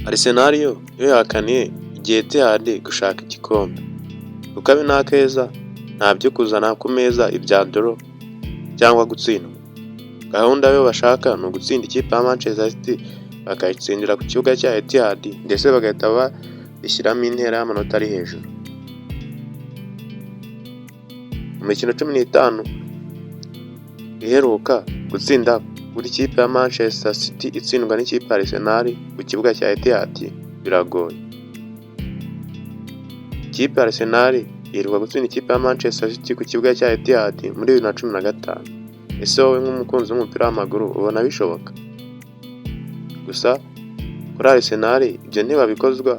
Arsenal yo yakaniye igihe Etihad gushaka igikombe, kuko abi n'akeza nta byo kuzana ku meza ibya draw cyangwa gutsindwa. Gahunda yo bashaka ni ugutsinda ikipe ya Manchester City, bakayitsindira ku kibuga cya Etihad, ndetse bagahita bayishyiramo intera y'amanota ari hejuru. Mu mikino 15 iheruka, gutsinda buri kipe ya Manchester City itsindwa n'ikipe ya Arsenal ku kibuga cya Etihad biragoye. Ikipe ya Arsenal iheruka gutsinda ikipe ya Manchester City ku kibuga cya Etihad muri 2015. Ese wowe nk'umukunzi w'umupira w'amaguru ubona bishoboka? Gusa kuri Arsenal ibyo ntibabikozwa,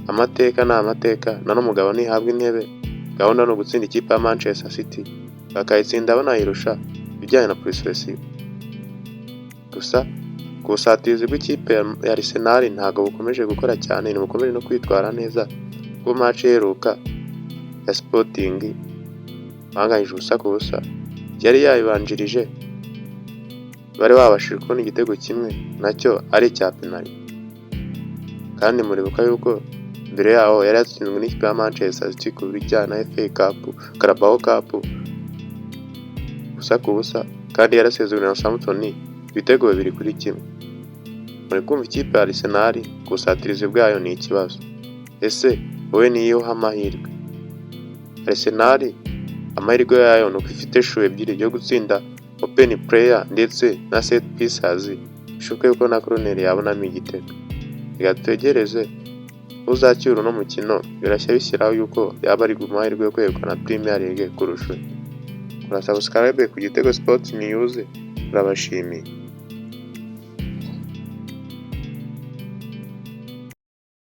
amateka ni amateka, na n'umugabo ntihabwa intebe. Gahunda ni ugutsinda ikipe ya Manchester City, bakayitsinda banayirusha ibijyanye na possession. Gusa ku busatirizi bw'ikipe ya Arsenal ntabwo bukomeje gukora cyane, ntibukomeje no kwitwara neza, kuko match iheruka ya Sporting banganyije 0-0, yari yayibanjirije bari babashije kubona igitego kimwe, nacyo ari icya penalty. Kandi muribuka yuko mbere yaho yari yatsinzwe n'ikipe ya Manchester City ku bijyanye na FA Cup, Carabao Cup, 0-0, kandi yarasezerewe na Southampton ibitego 2-1. Muri kumva ikipe ya Arsenal ku busatirizi bwayo ni ikibazo. Ese wowe niyo uha amahirwe? Arsenal amahirwe yayo ni uko ifite choix ebyiri yo gutsinda open play ndetse na set pieces, bishoboka yuko na corner yabonamo igitego. Reka dutegereze uzacyura uno mukino, birashya bishyiraho yuko yaba ari mu mahirwe yo kwegukana Premier League kurusha undi. Kora subscribe ku Gitego Sports News, turabashimiye.